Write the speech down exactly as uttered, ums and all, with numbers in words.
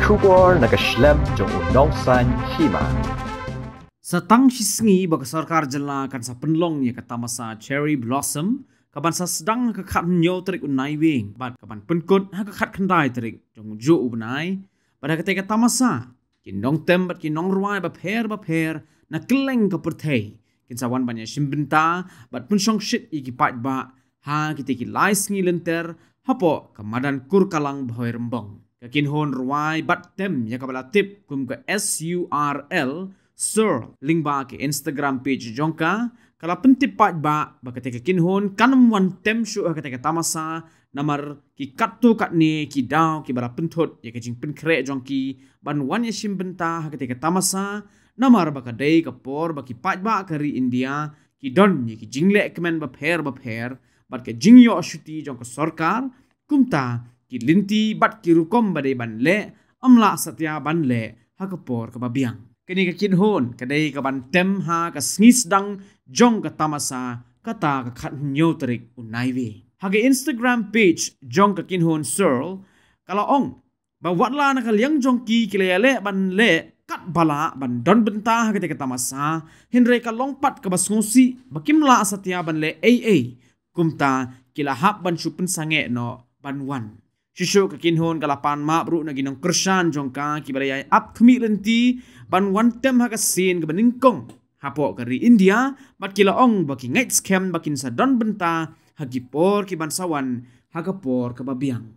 Khubor na ka shlem jong u nongsan hima. Sa tang shi sngi ba ka sorkar jylla kan sa pynlong ïa ka tamasa Cherry Blossom, ka ban sa sdang ha ka khathynñiew tarik u Naiwieng, bad ka ban pynkut ha ka khatkhyndai tarik jong u juh u bnai, bad ha katei ka tamasa, ki nongtem bad ki nongrwai bapher bapher na kylleng ka pyrthei kin sa wan ban ïashim bynta bad pynshongshit ïa ki paidbah ha kitei ki lai sngi lynter hapoh ka madan Kurkalang Bhoirymbong. Ka kynhun rwai bad tem ïa kaba la tip kum ka S U R L Searle, lyngba ka Instagram page jong ka, ka la pyntip paidbah ba katei ka kynhun kan ym wan tem shuh ha katei ka tamasa, namar ki katto katne ki daw kiba la pynthut ïa ka jingpynkhreh jong ki ban wan ïashim bynta ha katei ka tamasa, namar ba ka dei ka por ba ki paidbah ka ri India ki don ïa ki jingleh kmen bapher bapher, bad ka jingïoh shuti jong ka sorkar, kumta ki lynti bad ki rukom ba dei ban leh ym lah satia ban leh ha ka por kaba biang. Kane ka kynhun ka dei ka ban tem ha ka sngi sdang jong ka tamasa, kata ka khathynñiew tarik u Naiwieng. Ha ka Instagram page jong ka kynhun Searle, ka la ong ba watla na ka liang jong ki ki la ïaleh ban leh katba lah ban don bynta ha katei ka tamasa, hynrei ka long pat kaba sngewsih ba kim lah satia ban leh ei ei, kumta ki la hap ban shu pynsangeh noh ban wan. Shuh shuh ka kynhun ka la pan map ruh na ki nongkyrshan jong ka kiba la ïai ap khmih lynti ban wan tem ha ka sien kaba nyngkong hapoh ka ri India, bad ki la ong ba ki ngeit skhem ba kin sa don bynta ha ki por ki ban sa wan ha ka por kaba biang.